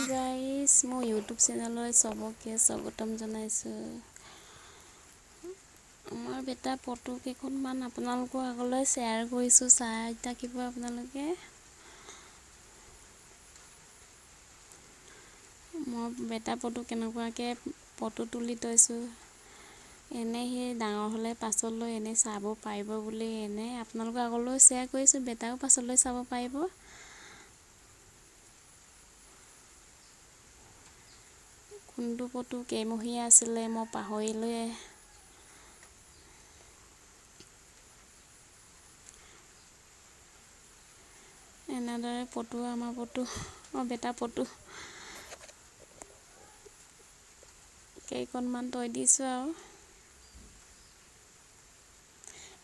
Guys, মোৰ YouTube চেনেললৈ চবকে স্বাগতম জনাইছোঁ। আমাৰ বেটা ফটো কেইখনমান আপোনালোকৰ আগলৈ শ্বেয়াৰ কৰিছোঁ, চাই থাকিব আপোনালোকে। মই বেটা ফটো কেনেকুৱাকৈ ফটো তুলি থৈছোঁ, এনেই সি ডাঙৰ হ'লে পাছলৈ এনেই চাব পাৰিব বুলি এনেই আপোনালোকৰ আগলৈও শ্বেয়াৰ কৰিছোঁ, বেটাও পাছলৈ চাব পাৰিব। কোনটো ফটো কেইমহীয়া আছিলে মই পাহৰিলোৱে। এনেদৰে ফটো আমাৰ ফটো বেটা ফটো কেইখনমান থৈ দিছোঁ। আৰু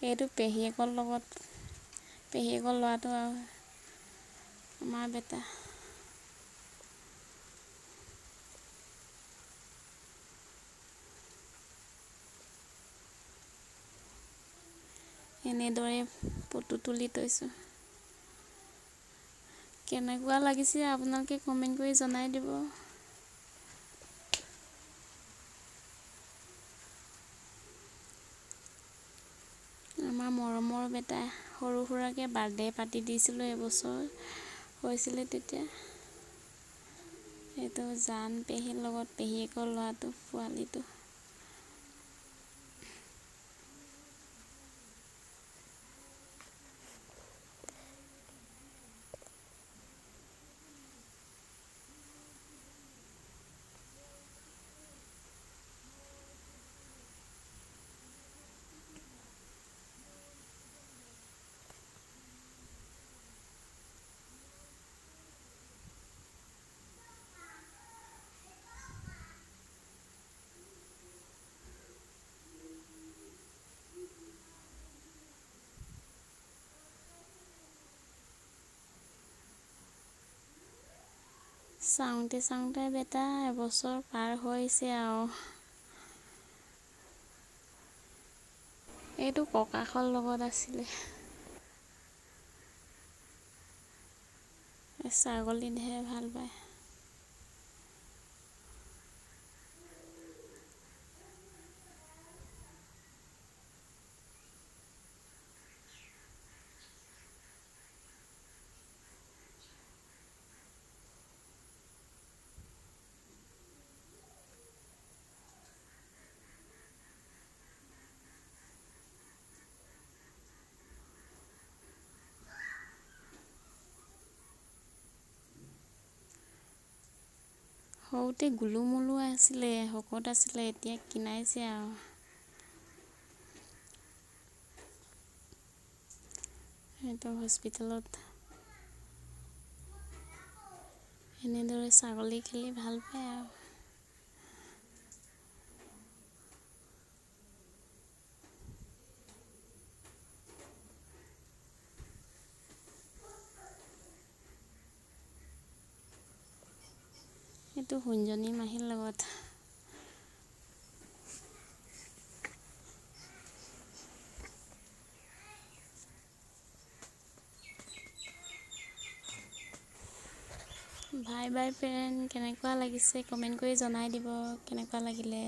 এইটো পেহীয়েকৰ লগত, পেহীয়েকৰ ল'ৰাটো আৰু আমাৰ বেটা। এনেদৰে ফটো তুলি থৈছোঁ। কেনেকুৱা লাগিছে আপোনালোকে কমেণ্ট কৰি জনাই দিব। আমাৰ মৰমৰ বেটা সৰু সুৰাকৈ বাৰ্থডে পাতি দিছিলোঁ, এবছৰ হৈছিলে তেতিয়া। এইটো জান পেহীৰ লগত পেহীয়েকৰ ল'ৰাটো, পোৱালিটো। চাওঁতে চাওঁতে বেটা এবছৰ পাৰ হৈছে আৰু। এইটো ককাকৰ লগত আছিলে। ছাগলী ঢেৰ ভাল পায়। সৰুতে গুলু মুলু আছিলে, শকত আছিলে, এতিয়া কিনাইছে আৰু। সেইটো হস্পিটেলত এনেদৰে ছাগলী খেলি ভাল পায় আৰু। এইটো সোণজনী মাহীৰ লগত। বাই বাই ফ্ৰেণ্ড, কেনেকুৱা লাগিছে কমেণ্ট কৰি জনাই দিব কেনেকুৱা লাগিলে।